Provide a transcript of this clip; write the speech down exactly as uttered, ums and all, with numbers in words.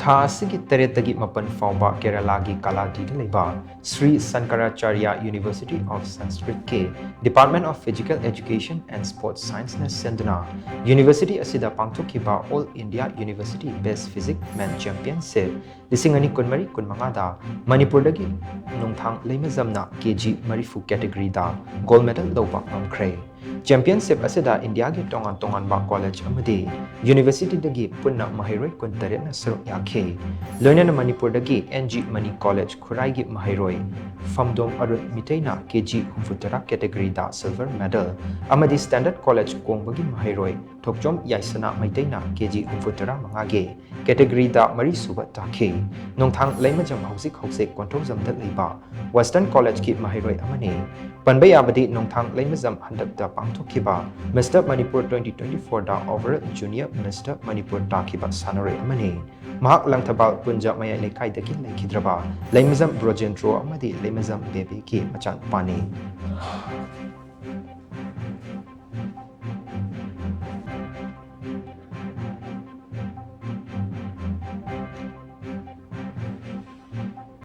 ꯊꯥ ꯑꯁꯤꯒꯤ ꯇꯔꯦꯠꯇꯒꯤ ꯃꯥꯄꯟ ꯐꯥꯎꯕ ꯀꯦꯔꯂꯥꯒꯤ ꯀꯥꯂꯥꯇꯤꯗ ꯂꯩꯕ Shri ꯁꯪꯀꯔꯥꯆꯥꯔꯌ University of Sanskritꯀꯤ Department of Physical Education and Sports Scienceꯅ ꯁꯤꯟꯗꯨꯅ ꯌꯨꯅꯤꯚꯔꯁꯤꯇꯤ ꯑꯁꯤꯗ ꯄꯥꯡꯊꯣꯛꯈꯤꯕ All India University Best Physique Men Championship ꯂꯤꯁꯤꯡ ꯑꯅꯤ ꯀꯨꯟꯃꯔꯤ ꯀꯨꯟꯃꯉꯥꯗ ꯃꯅꯤꯄꯨꯔꯗꯒꯤ ꯅꯣꯡꯊꯥꯡ ꯂꯩꯃꯖꯝꯅ ꯀꯦ ꯖꯤ ꯃꯔꯤꯐꯨ categoryꯗ gold medal ꯂꯧꯕ ꯉꯝꯈ꯭ꯔꯦ꯫ Championship ꯑꯁꯤꯗ ꯏꯟꯗꯤꯌꯥꯒꯤ ꯇꯣꯉꯥꯟ ꯇꯣꯉꯥꯟꯕ ꯀꯣꯂꯦꯖ ꯑꯃꯗꯤ ꯌꯨꯅꯤꯚꯔꯁꯤꯇꯤꯗꯒꯤ ꯄꯨꯟꯅ ꯃꯍꯩꯔꯣꯏ ꯀꯨꯟꯇꯔꯦꯠꯅ ꯁꯔꯨꯛ ꯌꯥꯈꯤ꯫ ꯂꯣꯏꯅꯅ ꯃꯅꯤꯄꯨꯔꯗꯒꯤ ꯑꯦꯟ ꯖꯤ ꯃꯅꯤ ꯀꯣꯂꯦꯖ ꯈꯨꯔꯥꯏꯒꯤ ꯃꯍꯩꯔꯣꯏ ꯐꯝꯗꯣꯝ ꯑꯔꯨꯟ ꯃꯤꯇꯩꯅ ꯀꯦ ꯖꯤ ꯍꯨꯝꯐꯨꯇꯔꯥ categoryꯗ silver medal ꯑꯃꯗꯤ Standard ꯀꯣꯂꯦꯖ ꯀꯣꯡꯕꯒꯤ ꯃꯍꯩꯔꯣꯏ ꯊꯣꯛꯆꯣꯝ ꯌꯥꯏꯁꯅꯥ ꯃꯩꯇꯩꯅ ꯀꯦ ꯖꯤ ꯍꯨꯝꯐꯨꯇꯔꯥ ꯃꯉꯥꯒꯤ categoryꯗ ꯃꯔꯤꯁꯨꯕ ꯇꯥꯈꯤ꯫ ꯅꯣꯡꯊꯥꯡ ꯂꯩꯃꯖꯝ ꯍꯧꯖꯤꯛ ꯍꯧꯖꯤꯛ ꯀꯣꯟꯊꯧꯖꯝꯗ ꯂꯩꯕ Western Collegeꯀꯤ ꯃꯍꯩꯔꯣꯏ ꯑꯃꯅꯤ꯫ ꯄꯟꯕ ꯌꯥꯕꯗꯤ ꯅꯣꯡꯊꯥꯡ ꯂꯩꯃꯖꯝ ꯍꯟꯗꯛꯇ ꯄꯥꯡꯊꯣꯛꯈꯤꯕ Mister Manipur twenty twenty fourꯗ overall junior Mister Manipur ꯇꯥꯈꯤꯕ ꯁꯥꯟꯅꯔꯣꯏ ꯑꯃꯅꯤ꯫ ꯃꯍꯥꯛ ꯂꯪꯊꯕꯥꯜ ꯄꯨꯟꯖ ꯃꯌꯥꯏ ꯂꯩꯀꯥꯏꯗꯒꯤ ꯂꯩꯈꯤꯗ꯭ꯔꯕ ꯂꯩꯃꯖꯝ ꯕ꯭ꯔꯣꯖꯦꯟꯗ꯭ꯔꯣ ꯑꯃꯗꯤ ꯂꯩꯃꯖꯝ ꯕꯦꯕꯤꯒꯤ ꯃꯆꯥꯅꯨꯄꯥꯅꯤ꯫